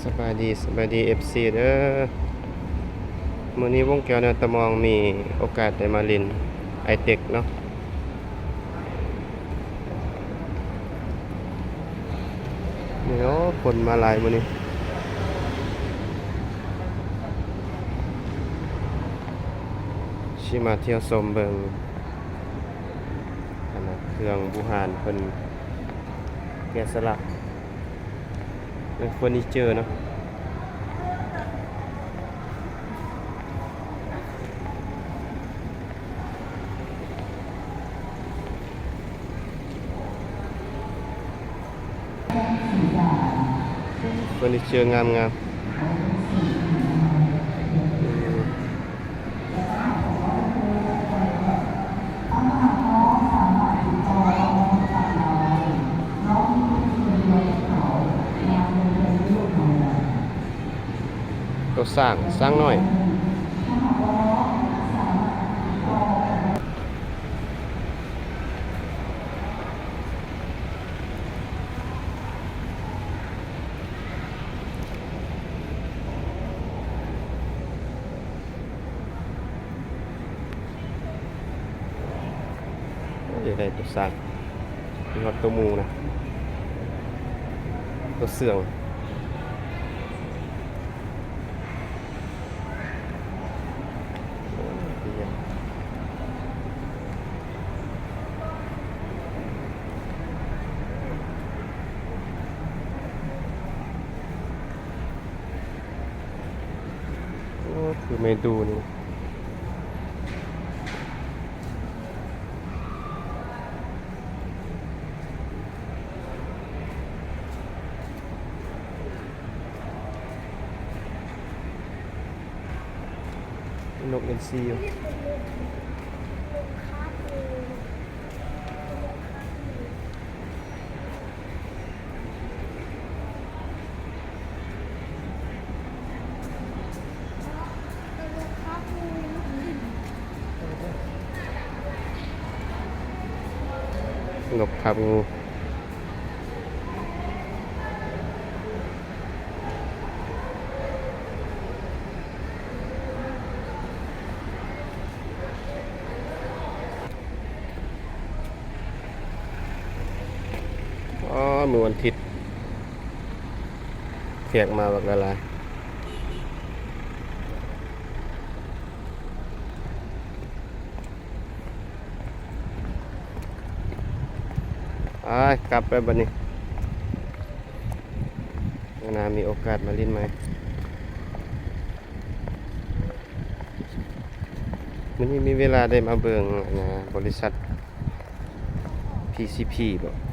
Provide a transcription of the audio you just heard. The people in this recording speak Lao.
ສະບາຍດີ ສະບາຍດີ ເອັຟຊີ ເດີ. ມື້ນີ້ວົງແກ້ວເໜືອຕາມອງມີໂອກາດໄດ້ມາຫຼິ້ນໄອເຕັກເນາະ. ນີ້ ໂອ້ ຄົນມາຫຼາຍມື້ນີ້ ຊິມາທ່ຽວຊົມເບິ່ງ ອັນນັ້ນ ເຄື່ອງບູຮານເພິ່ນແກະສະຫຼັກ ເປັນເຟີນີເຈີເນາະ. ເຟີນີເຈີງາມໆ ອືມ. ໂຕຊ້າງ ຊ້າງນ້ອຍ. ໂອ້ ຢາກໄດ້ໂຕຊ້າງ ມີຮອດໂຕໝູນະ ໂຕເຊື່ອງ. ໂອ້ ໂອ້ ຄືເມດູນີ້. ນົກເອັນຊີຢູ່. ນົກຄາບງູ. ອໍ ມື້ວັນທິດ ແຂກມາບັກຫຼາຍໆ. ໄປ ກັບໄປບັດນີ້ ມື້ໜ້າມີໂອກາດມາຫຼິ້ນໃໝ່. ມື້ນີ້ມີເວລາໄດ້ມາເບິ່ງ ອັນນ່າ ບໍລິສັດ ພີຊີພີ ບໍ